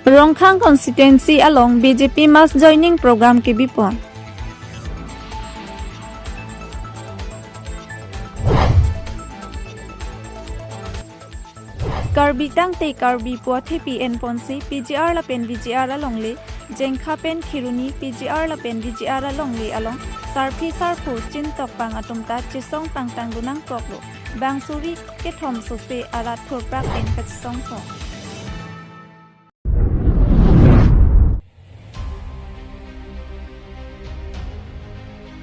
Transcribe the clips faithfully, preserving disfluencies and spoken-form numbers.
Rongkhang constituency along B J P mass joining program kebipon. Karbi tangte Karbi pu athepi enponsi P G R lapen V G R alongle, Jengkha pen Kheroni P G R lapen V G R alongle along sarpi sarpo chin tokpang atum ta chesong pangtang dunang koklo. Bang suri kethom sose arat thurprak pen kachesongpo.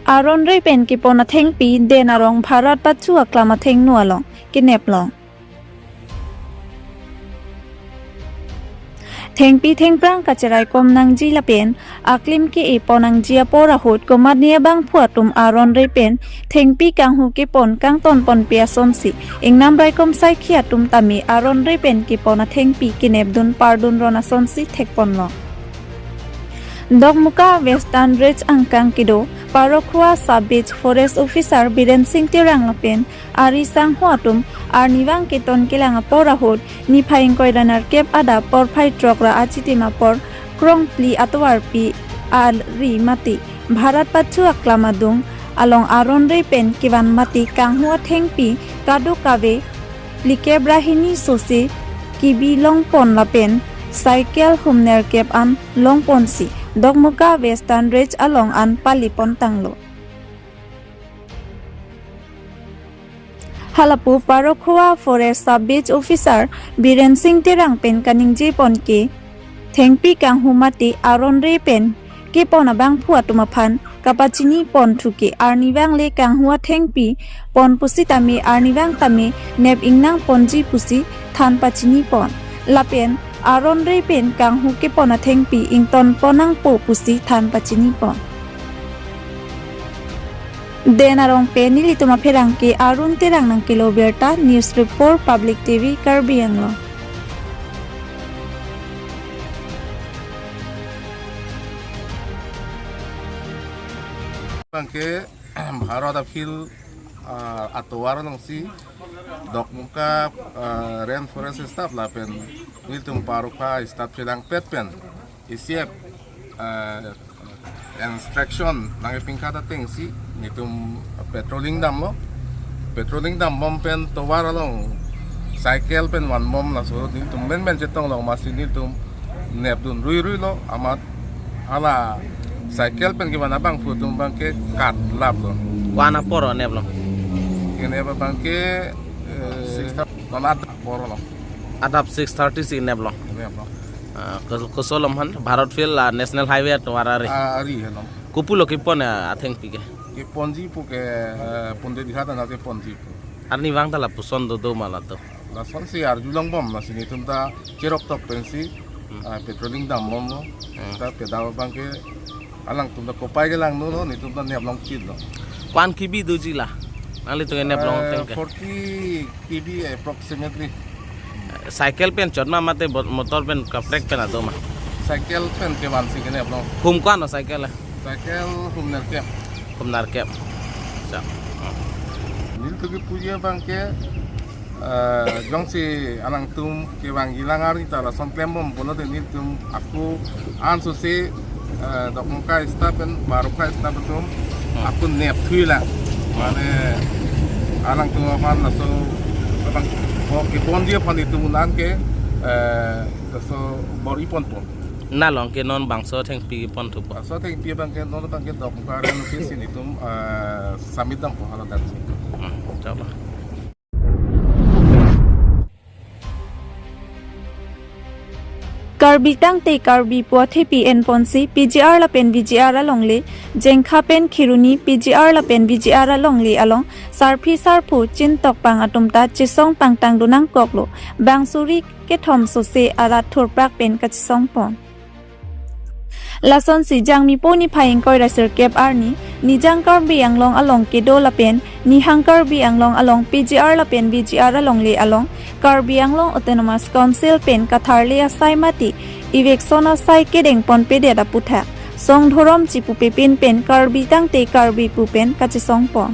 Aron re pen kepon athengpi Den Arong Bharat Pachu Aklam athengno along kenep long. Thengpi thengphrang kacheraikom nangji lapen aklim ke-e pon nangji apor ahut komatne abangphu atum aron re pen thengpi kanghu kepon kangton ponpe asonsi ingnam raikom saikhi atum tame aron re pen kepon athengpi kenep dun pardun ron asonsi thekpon long. Dokmoka Western Range angkang kedo Parokhua Sub Beat Forest Officer Biren Singh Terang lapen ari sangho atum arnivang keton kelang apor ahut niphai ingkoi ra nerkep adap porphai throk ra achitim apor krongphli atovarpi ari mate Bharat Pachu Aklam adung along aron re pen kevan mate kanghu athengpi kadokave phlikep ra hini sose kebi longpon lapen cycle hum nerkep an longponsi Dokmoka Western Range along an pali pon tanglo. Halapu Parokhua Forest Sub Beat Officer Biren Singh Terang pen kaningje pon ke thengpi kanghu mate aron re pen kepon abangphu atum aphan kapachini pon thu ke arnivang le kanghu athengpi pon pusitame arnivang tame nep ingnang ponji pusi than pachini pon. Lapen aron re pen kanghu kepon athengpi ington pon nangpo pusi than pachini pon. Den Arong pen nelitum apherangke Arun Terang nangkelo birta, News Report, Public T V, Karbi Anglong. Bangke Bharat aphil, ah, atovar alongsi Dokmoka, ah, Rainforest staff lapen nelitum Parokhua staff chelangpet pen isi ap, ah, instruction nangkepingkat atengsi nelitum patrolling damlo. Patrolling dambom pen tovar along cycle pen vanbom, laso nelitum menmen chetong long, amatsi nelitum nepdun ruiruilo, amat hala cycle pen kevan abangphu atum bangke katlaplo. Ko-an apor nep long? Kenep abangke, eh, six thirty, non adap apor lo. Adap six thirty si nep long. Nep long. Ah, kos-, koson alam han, Bharat Field la National Highway atovar ari. Ah, ari henlo. Kopulo kepon, ah, athengpi ke? Keponji pu ke, eh, Pandit Ghat anat keponji pu. Arnivang ta lapuson dodo ma latum? Lasonsi arjulongbom, lasi nelitum ta cherok tok pensi, hmm, ah, patrolling dambomlo. Hmm. Ta pedap abangke alangtum ta kopai kelangdunlo, nelitum ta nep longchitlo. Ko-an kebi doji la? Nanglitum kenep long, eh, ateng ke? Forty kebi approximately. Cycle pen chot ma mate bo-, motor pen kaprek pen ado ma? Cycle pen kevansi kenep long. Hum ko-an o cycle? Cycle hum nerkep. Hum nerkep. Sa. Nelitum kepuji abangke, eh, jongsi alangtum kevangji lang arni ta lason klembom pulote nelitum ako ansose, eh, Dokmoka staff pen Parokhua staff atum, hmm, ako nepthui lang. Mane alangtum aphan laso abang, oh, keponji aphan itum unan ke, eh, laso bor-i ponpo. Nalong ke non bangso thengpi pon thupo? Bangso thengpi abangke non abangke Dokmoka Rainforest si nelitum, eh, submit dampo hala datsi. Hmm, chalo. Karbi tangte Karbi pu athepi enponsi P G R lapen V G R alongle, Jengkha pen Kheroni P G R lapen V G R alongle along sarpi sarpo chin tokpang atum ta chesong pangtang dunang koklo, bang suri kethom sose arat thurprak pen kachesong pon. Lasonsi Jangmipo niphai ingkoi ra sirkep arni, Nijang Karbi Anglong along kedo lapen Nihang Karbi Anglong along P G R lapen V G R alongle along Karbi Anglong Autonomous Council pen katharle asai mate eviction asai kedeng ponpedet aputhak song dhorom chipupepin pen Karbi tangte Karbi pu pen kachesong pon.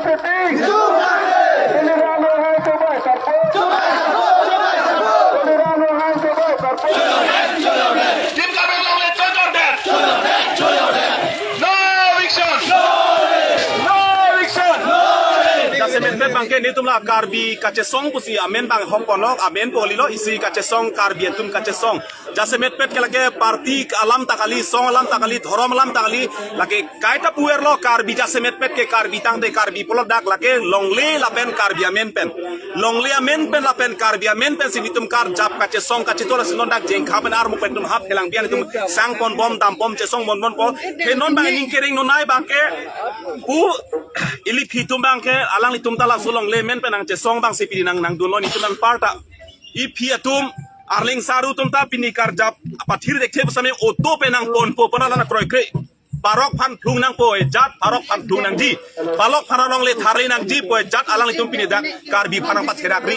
sitting. Tuliram Ronghang chobai karpo. Tuliram Ronghang chobai karpo. Team Karbi Anglong le choi jordet. No eviction. No eviction. Jasemet pet abangke nelitum la Karbi kachesong pusi amen abang hok ponlok, amen pu kalilo, isi kachesong, Karbi atum kachesong. Jasemet pet ke lake party alam ta kali, song alam ta kali, dhorom alam ta kali, lake kaita puverlo, Karbi jasemet pet ke Karbi tangte Karbi pulo dak lake longle lapen Karbi amen pen. Longle amen pen lapen Karbi amen pensi nelitum karjap kachesong kacheto lasi non dak jengkha pen armu pen atum hap helang bian atum sang ponbom, dam bom, chesong ponbompo. He non abang ning kereng non nai abangke pu ili aphi atum abangke alanglitum ta laso longle amen pen nangchesong abang si pini nang nangdunlo nelitum nang parta. Aphi atum, arleng saru atum ta pini karjap apathir dekthe pusitame auto pen nangponpo, pona lana kroikre. Parok aphan phlung nangpo, eh, jat parok aphan phlung nangji. Parok aphan alongle tharli nangji pu, eh, jat alanglitum pini dak Karbi aphan nangpatherak ri.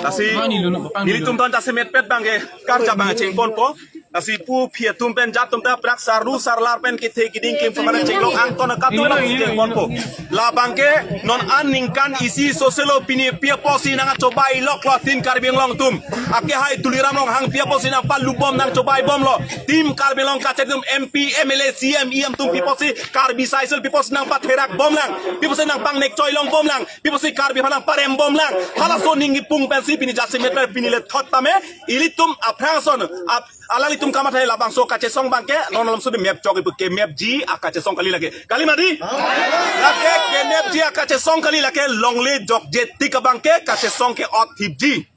Lasi nelitum ton jasemet pet abangke karjap abang chengponpo. Lasi pu aphi atum pen jat atum ta prak sarlu sarlar pen kethe kiding klim somar chenglok angton akatu nang chengponpo. Labangke non an ningkan isi soselo pini pi apotsi nangchobai loklo Team Karbi Anglong atum. Ake hai Tuliram Ronghang pi apotsi nangpalubom nangchobaibomlo. Team Karbi Anglong kachari atum M P, M L A, C M, E M atum pi apotsi Karbi sai sel pi apotsi nangpatherak bomlang. Pi apotsi nangpangnek choi longbomlang. Pi apotsi Karbi aphan nangparem bomlang. Halaso aning kipung pensi pini jasemet pet pini le thot tame. Ilitum aphrang ason ap Alanglitum kamatha labangso kachesong abangke non alam sudi map chok ipu kemapji akachesong kali lake. Kali mati? Lake kemapji akachesong kali lake longle jokje tik abangke kachesong ke-ot thipji.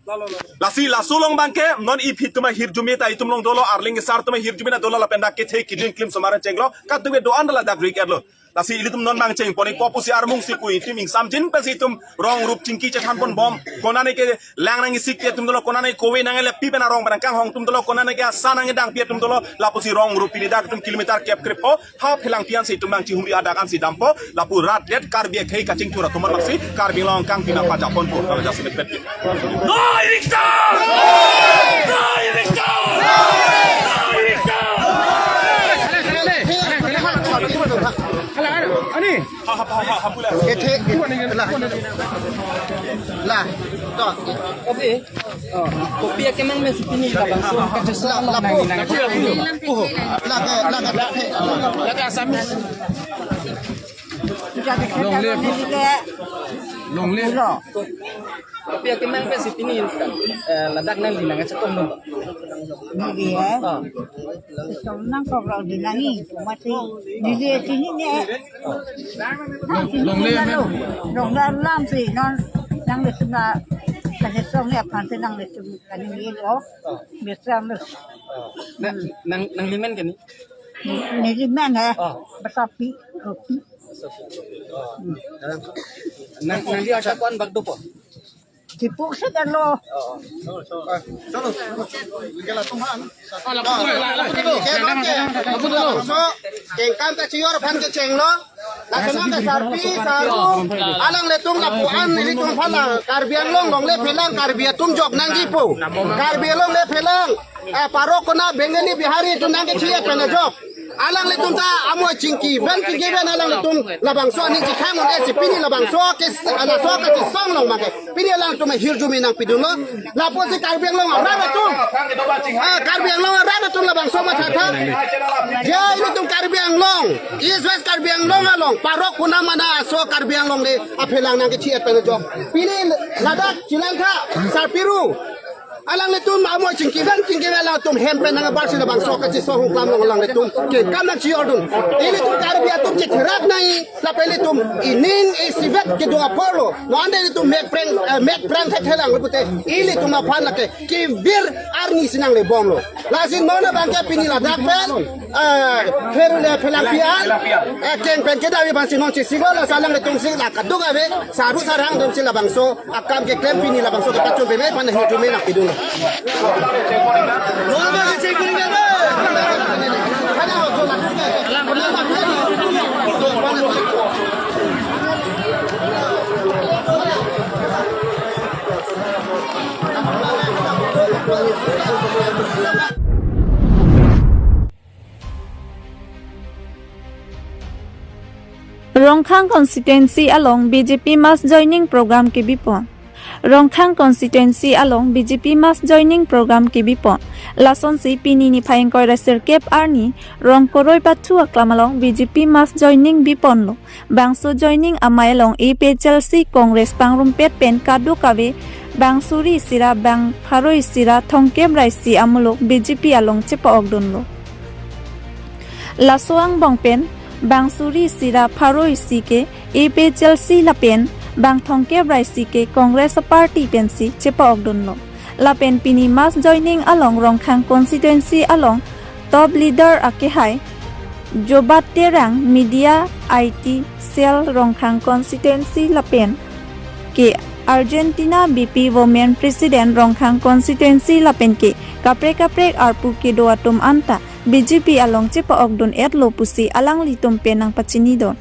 Lasi laso along abangke non aphi atum ahirjume ta itum along dolo, arleng sar atum ahirjume ta dolo lapen dak kethe kiding klim somar chenglok. Kadokave do-an ladak rik-etlo. Lasi ilitum non abang chengpon-ikpo pusi armung si pu itum ingsamjin pensi itum rong rup chingki chethan ponbom. Konane kelang nang isi pi atum dolo, konane kove nang le pi pen arong pen kanghong atum dolo, konane ke asa nangkedang pi atum dolo, lapusi rong rup pini dak atum kilometer kep kreppo, hap helang pian si itum abang chihumri adak ansi dampo, lapu rat det Karbi akhei kachingthur atum abang si, Karbi Anglong kangpi nangpajaponpo, kalau jasemet pet. No eviction! No eviction! No eviction! Ani. Ethe, la. La. To. Kopi. Oh. Kopi akemang pensi pini labangso kachesong la, la, nang, nang. Oh. La ke, la ke, la ke. La ke Assamese. Longle. Longle. Kopi akemang pensi pini, eh, ladak nangli nangchetong dun. Neli, eh? Ah. Chetong nangkok lo di nangji, mati. Neli sini ne. Longle, mem. Longle alam si non nanglitum la kachesong ne aphan si nanglitum kaningje lo. Ah. Biasa lo. Ah. Nang, nang, nangli men keni? Neli men, eh. Ah. Besapi, kopi. Nang, nangli ajat ko-an bak dopo? Sipuk sekarlo. Chalo, chalo. Kengkam ta chiyor aphan kechenglo. Lason ta sarpi, saru, alanglitum lapu-an ilitum aphan la Karbi Anglong longle phelang Karbi atum jok nangjipo. Karbi longle phelang, eh, parok kona Bengali Bihari atum nangkethi-et pen ajok. Alanglitum ta amo chingki ven, chingki ven alanglitum labangso aning chikhang un-e si pini labangso ke, laso kachisong along make. Pini alangtum ahirjume nangpidunlo. Lapusi Karbi Anglong arat atum, ah, Karbi Anglong arat atum labangso mathatha. Je ilitum Karbi Anglong, East West Karbi Anglong along, parok kona mana aso Karbi Anglong le aphelang nangkethi-et pen ajok. Pini ladak chelangtha, sarpiru. Alanglitum amo chingki ven, chingki ven alangtum hem pen nangbar si labangso kachisong huklam along alanglitum kengkam nangchiyordun. Ilitum Karbi atum chetherak nai, lapen ilitum ining isivet kedo aporlo. Mo ande ilitum mek preng, eh, mek prang thethelang pute ilitum aphan lake kevir arni si nanglebomlo. Lasi non abangke pini ladak pen, eh, pherule phelangpi an, eh, keng pen kedave abang si non chesilo, lasi alanglitum si la kaduk ave, saru sarang atum si labangso akam keklem pini labangso kepachun peme aphan ahirjume nangpidunlo. Rongkhang constituency along B J P mass joining program kebipon. Rongkhang constituency along B J P mass joining program kebipon. Lasonsi pini niphai ingkoi ra sirkep arni Rongkoroi Pathu aklam along B J P mass joining biponlo. Bangso joining amei along A P H L C Congress pangrumpet pen kadokave bang suri isi ra bang pharo isi ra thomkep ra isi amuluk B J P along chepa-okdunlo. Laso angbong pen bang suri isi ra pharo isi ke A P H L C lapen bang thomkep ra isi ke Congress party pensi chepa-okdunlo. Lapen pini mass joining along Rongkhang constituency along top leader akehai Jobat Terang, Media I T Cell Rongkhang constituency lapen ke Argentina B P Women President Rongkhang constituency lapen ke kaprek kaprek arpu kedo atum anta B J P along chepa-okdun-etlo pusi alanglitum pen nangpachinidun.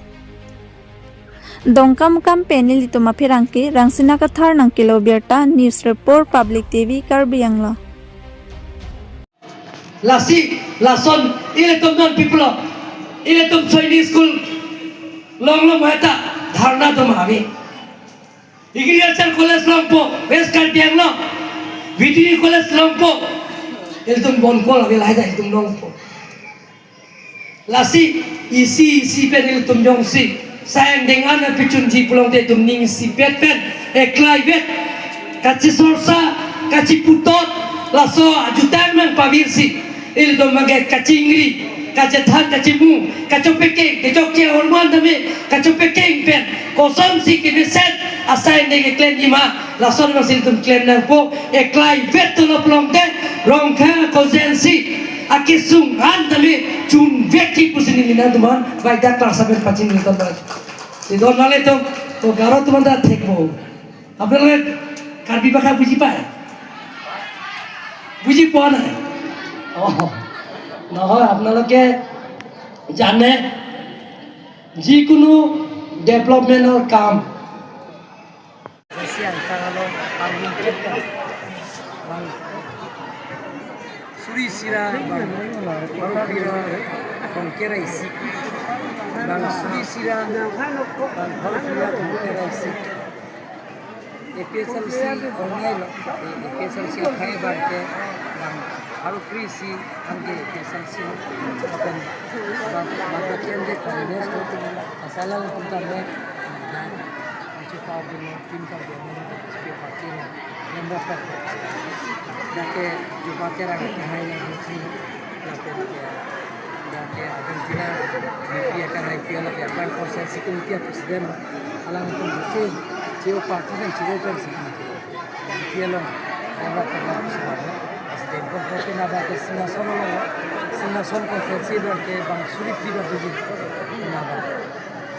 Dongkamukam pen nelitum apherangke Rangsina Kathar nangkelo birta, News Report, Public T V, Karbi Anglong. Lasi, lason, ilitum non people, ilitum Sainik School longlong heta dharna doma ami. Agriculture College longpo, West Karbi Anglong, Veterinary College longpo, ilitum bon kol ave lahai ta ilitum longpo. Lasi isi isi pen ilitum jongsi sai angdeng an pichunji pulote itum ning isipet pen eklaivet kachisorsa kachiputot laso ajutang nangpavirsi ilitum abangke kachingri, kachethan, kachimu, kachopekeng, kechokche ahormu an tame kachopekeng pen kosonsi kemesen asai angdeng keklemji ma, lason abangsi ilitum klem nangpo, eklaivet tolo pulote Rongkhang constituency akesung an tame chunvekji pusi neli nangtumphan baida klarsa pen pachinidun. Sidon nale to, to Garo atum anta thekpo. আপোনালোকে কাৰ্বি ভাষা বুজি পায়? বুজি পোৱা নাই? অ, নহয়, আপোনালোকে জানে যিকোনো ডেভেলপমেণ্টৰ কাম Siang tang along bang bang suri isi ra bang pharo isi ra thomkep ra isi, bang suri isi ra bang pharo isi ra thomkep ra isi. A P H L C ongnei lo, A P H L C akhai abangke bang pharo isi anke A P H L C akan bang bang ke Congress ko asala lo pun kami. Achu kau dulu, tim kau dulu, ke party lo, member kau. Dak ke, Jobat Terang ke hai yang mesti, dak ke, dak ke Argentina, dia akan I P L ke apa yang konsensi ke dia presiden, alang itu mesti, cio party dan cio kan sih. I P L lo, member kau presiden, president kau party nada ke Singhason lo, Singhason konsensi dak ke bang suri tidak dulu, nada.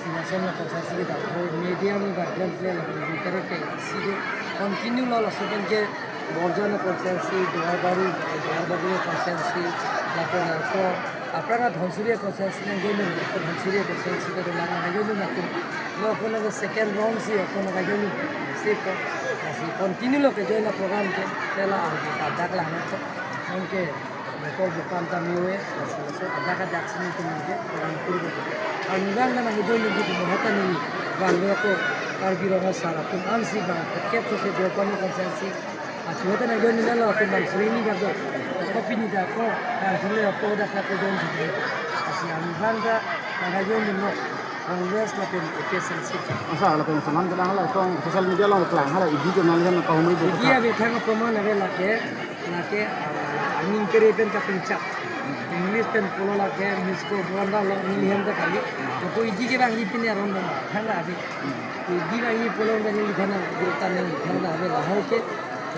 Sina Sona constituency kedam, medium kedam, plan plan lapen bintero ke isi ke continue lo, laso pen ke Borjan constituency, Duarbagori, Duarbagori constituency, lapen ako aphrang Dhansiri constituency nangjoin, ako Dhansiri constituency ke nang nangjoin atum. Lo ako nang second round si ako nangjoin, si ko, si continue lo kejoin a-program ke, tela ang ke dak lang to, ang ke Betul bukan kami we, laso laso ada ka dak sini kami ke orang kurang. Kami bang na kami join lagi di Mohata ni, bang na ko Karbi Rong Asar atum ansi bang kep so se dua kami konsensi. Achu hata na join na lo atum bang suri ni bang ko. Ko pini dak ko, kan suri ko dak ko join di. Asi kami bang na kami join ni mo. Congress lapen A P H L C. Asa lapen saman kedang hala kong social media along klang hala idi ke nang jam kahumri bu. Idi abi thang proman ave lake, lake, ah, aning kere pen kapinchak. English pen polo lake, Miss ko buan da lo, neli hem ta kali. Ko idi ke bang ipin aron da, thang abi. Idi bang ipolo da neli thang, di ta neli thang da ave lahai ke.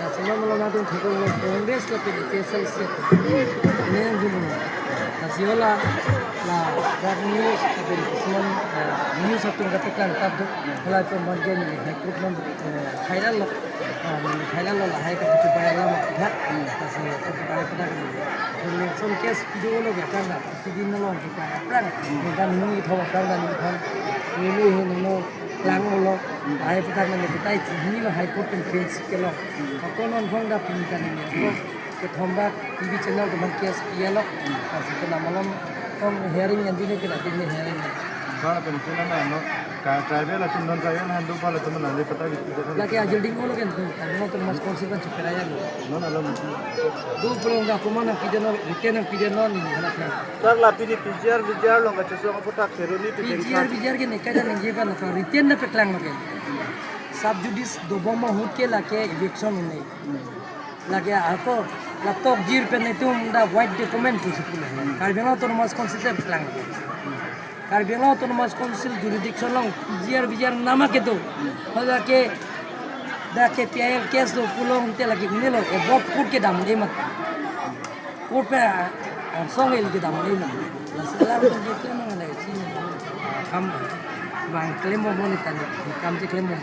Laso malom atum thekong lo Congress lapen A P H L C. Ini yang dulu. Lasi hala la dak news lapen kisuman, eh, news atum kata kan tap do. Hala atum ban gen ni high court non, eh, khailan lo. Ah, khailan lo lahai ka chubai alam ha. Lasi ka chubai pada ni. Election case video lo ga kan da. Sidin lo kita aphrang. Ni kan ni thawa kan da ni kan. Ni ni ni no. Lang ulo, lahai puthak nang kita isi hini lo High Court pen case ke lo. Ako non phong da pini kani ni. Ako kethom bak T V channel teman case piya lo. Kasi kena malam tong hearing yang dini kena dini hearing. Ba pen kena na no ka tribal atum non tribal handu pala teman nanti peta gitu kan. Lagi ajal ding ulo kan tu. Karena tu mas konsi kan cukup raya lo. Non alam. Dua pulang dah kemana pidana, weekend yang pidana ni anak ni. Sar lapi ni P G R, V G R along kachesong aputhak Kheroni P G R, V G R ke neka ja ningje kan, written na peklang lo ke. Sub judice dobom ahut ke lake eviction ini. Lake ako la tokjir pen itum da white document pusi pule. Karbi Anglong Autonomous Council te peklang lo. Karbi Anglong Autonomous Council jurisdiction along P G R, V G R nama kedo. Hala ke da K P I L case do pulo te lake ini lo, above court kedam de mat. Court pen, ah, song el kedam le na. La sila ko je ke mang le si kam bang klem mo ni tani, kam je klem mo.